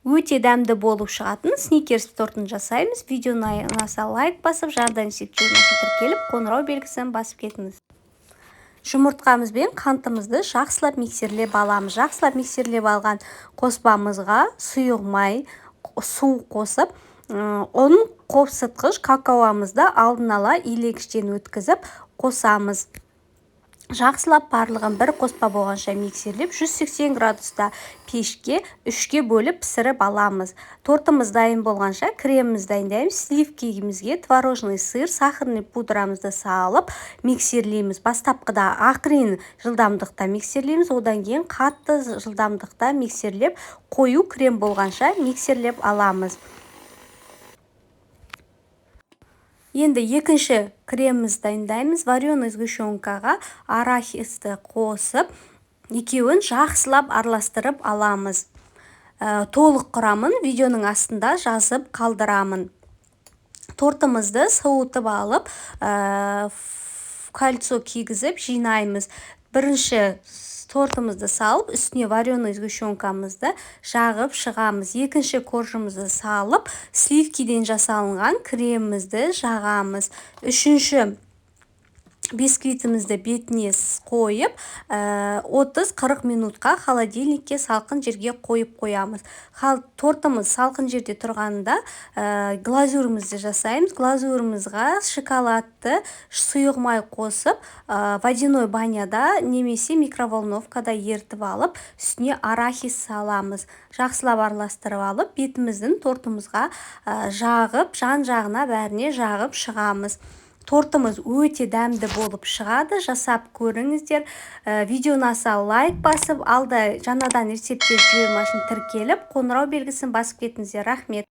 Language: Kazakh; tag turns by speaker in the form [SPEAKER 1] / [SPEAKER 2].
[SPEAKER 1] Өте дәмді болып шығатын Сникерс тортын жасаймыз. Видеоны ұнаса, лайк басып, жаңадан есептеу тіркеліп, қоңырау белгісін басып кетіңіз. Жұмыртқамыз бен қантымызды жақсылап миксерлеп аламыз. Жақсылап миксерлеп алған қоспамызға сұйық май, су қосып, ұн қопсытқыш, какаомызды алдын ала илегіштен өткізіп қосамыз. Жақсылап барлығын бір қоспа болғанша миксерлеп, 180 градуста пешке үшке бөліп пісіріп аламыз. Тортымыз дайын болғанша, кремімізді дайындаймыз. Сливкимізге творожный сыр, сахарный пудрамызды салып, миксерлейміз. Бастапқыда ақырын жылдамдықта миксерлейміз, одан кейін қатты жылдамдықта миксерлеп, қою крем болғанша миксерлеп аламыз. Енді екінші кремімізді дайындаймыз. Вареный сгущенкаға арахисті қосып, екеуін жақсылап араластырып аламыз. Толық құрамын видеоның астында жазып қалдырамын. Тортымызды суытып алып, кольцо кигізіп жинаймыз. Бірінші тортымызды салып, үстіне вареный сгущенкамызды жағып шығамыз. Екінші коржымызды салып, сливкиден жасалынған кремімізді жағамыз. Үшінші бисквитімізді бетіне қойып, 30-40 минутқа холодильникке, салқын жерге қойып қоямыз. Тортымыз салқын жерде тұрғанда, глазурімізді жасаймыз. Глазурімізға шоколадты сұйық май қосып, водяной баняда немесе микроволновкада ерітіп алып, үстіне арахис саламыз. Жақсылап араластырып алып, бетіміздің тортымызға жағып, жан жағына бәріне жағып шығамыз. Тортымыз өте дәмді болып шығады, жасап көріңіздер. Видео ұнаса, лайк басып, алда жаңадан рецепттер жібермес үшін тіркеліп, қоңырау белгісін басып кетіңіздер. Рахмет.